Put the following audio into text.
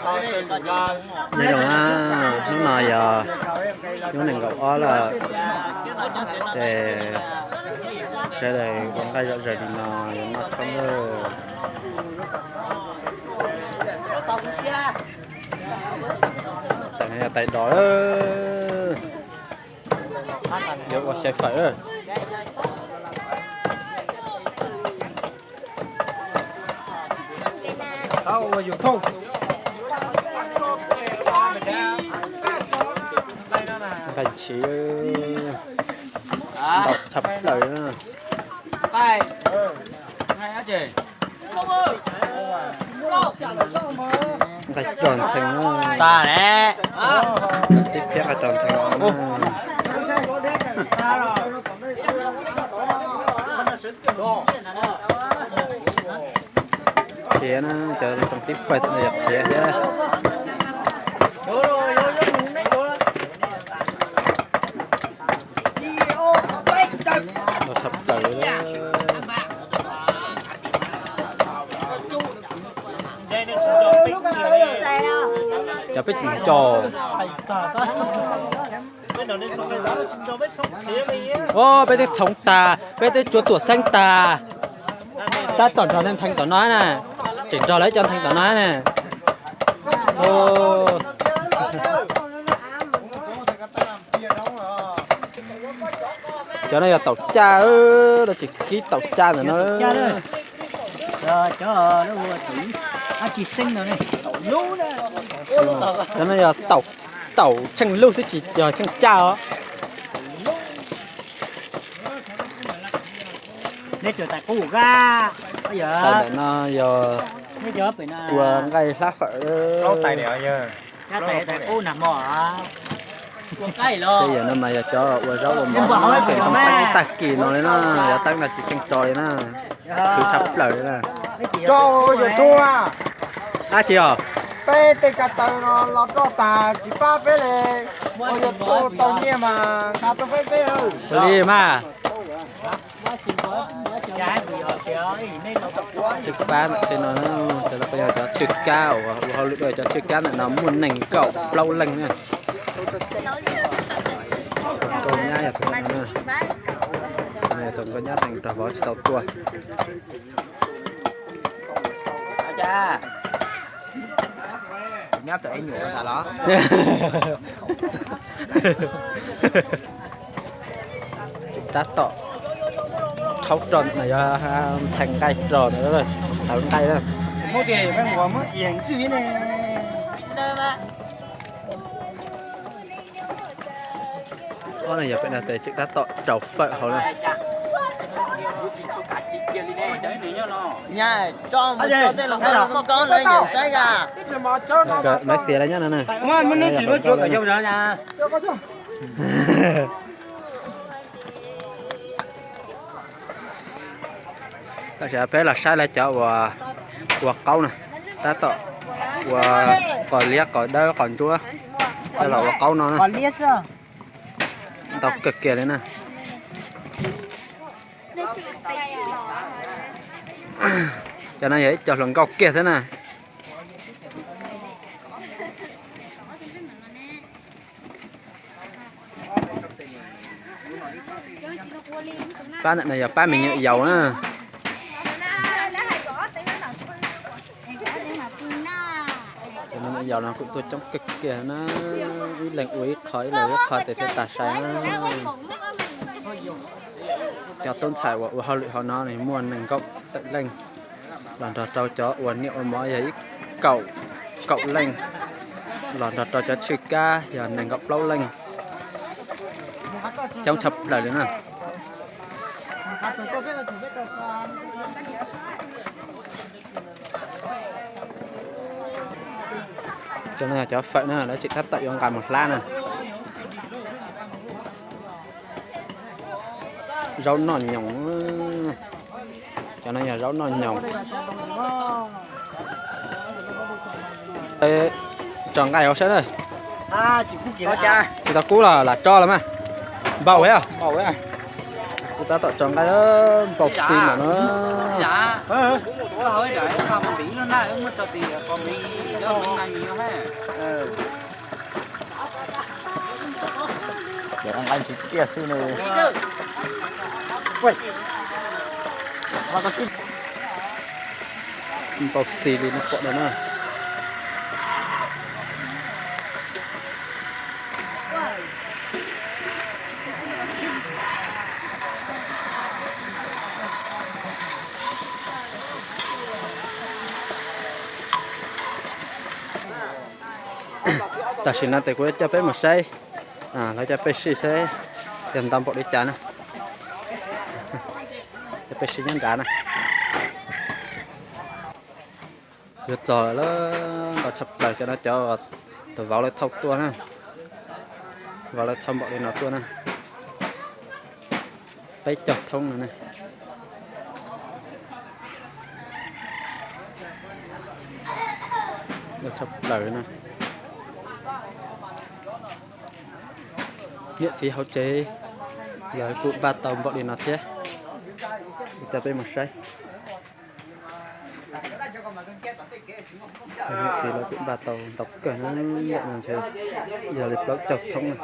Nyob zoo na, hnub no yog hnub nees nkaum ob lawm, ces sawv daws ua nqaij zom zaws li no yuav noj tshoob lawm. Tais no yog tais dos, yuav ua xyaw fawm. Nqaij ntshiv ntau tshaj plaws na. Nqaij rog ntheev na. Tib phiab nqaij rog ntheev na. Khiav na, cov tsoom tib pawg tam no yog khiav thiab. Los tshaj plaws li. Cov peb tsis nco. Peb twb txhoov tag, peb twb tsuav tuam xeeb tag. Tab tom nrog neeg ntheev tom no na, tseem nrog lawv cov ntheev tom no na. Cov no yog taum caj, lawv tsis kib taum caj ntawm no. Cov no yog taum tsheej lub xwb tsis yog tsheej caj os. Tais ntawm no yog ua nqaij hlab fawm. Tej yam no mas yog cov ua zaub ua mov tseem tag kis no li na, yog teeb no tsis tseem tso li na. Khwv tshaj plaws li na. Dab tsi os? Peb tej ka taw no los roj tas tsis pab peb li, ua YouTube tau nyiaj mas nqa tuaj peb peb. Ua li mas. Tswj kab tej no, cov no yog cov tswj kab uas ua hauj lwm, cov tswj kab ntawm no muaj nees nkaum plaub leeg na. Tus nkauj nyab yog tus no, tus nkauj nyab teem rog vov tsis tau tuaj. Tab tom rhaub rog no yog ntheev nqaij rog, tawv nqaij na. Ob no yog peb no tes tswm tab tom rau fawm hauv na. Maiv Xias lawv nyob no na. Tam sim no peb los saib lawv cov uas ua qaub na, tab tom ua qos liab qos dawb qos ntsuab coj los ua qaub no na. Ntau kawg kiag li na. Cov no yog ib co hluas nkauj kiag thiab na. Pab ntawm no yog pab me nyuam yaus na. Cov me nyuam yaus no kuj tuaj coob kawg kiag na, ib leeg ua ib qho ib leeg ua ib qho tes thiaj tas sai na. Cov tub ntxhais uas ua hauj lwm hauv no nws muaj nees nkaum tawm leej, los nrog rau cov ua niam ua mov yog ib kaum, kaum leej, los nrog rau cov tswj kab yog nees nkaum plaub leej. Coob tshaj plaws li na. Cov no yog cov fawm na, lawv tseem tab tom yuav nqa mus hlab na. Zaub noj nyoos. Cov no yog zaub noj nyoos. Tso nqaij hauv saib na. Tsis tau kub los lam tso los mas. Npaum thiab. Tab tom tso nqaij, npau xi mas no. Nqaij ntsis tiaj xwb ne. Npau xi li nej pom no na. Tam sim no ces kuv yuav coj peb mus saib, los coj peb sij saib yog ntau npaum li cas na. Coj peb sij nyob nrad na. Yuav txog lawm, ntau tshaj plaws cov no cov tus vauv lawv thauj tuaj na. Vauv lawv thauj npaum li no tuaj na. Peb caug thoob no ne. Ntau tshaj plaws na. Niam txiv hauv tsev lawv kuj npaj tau npaum li no thiab. Coj peb mus saib. Niam txiv lawv kuj npaj tau ntau kawg na, ntshe yog li plaub caug thoob na.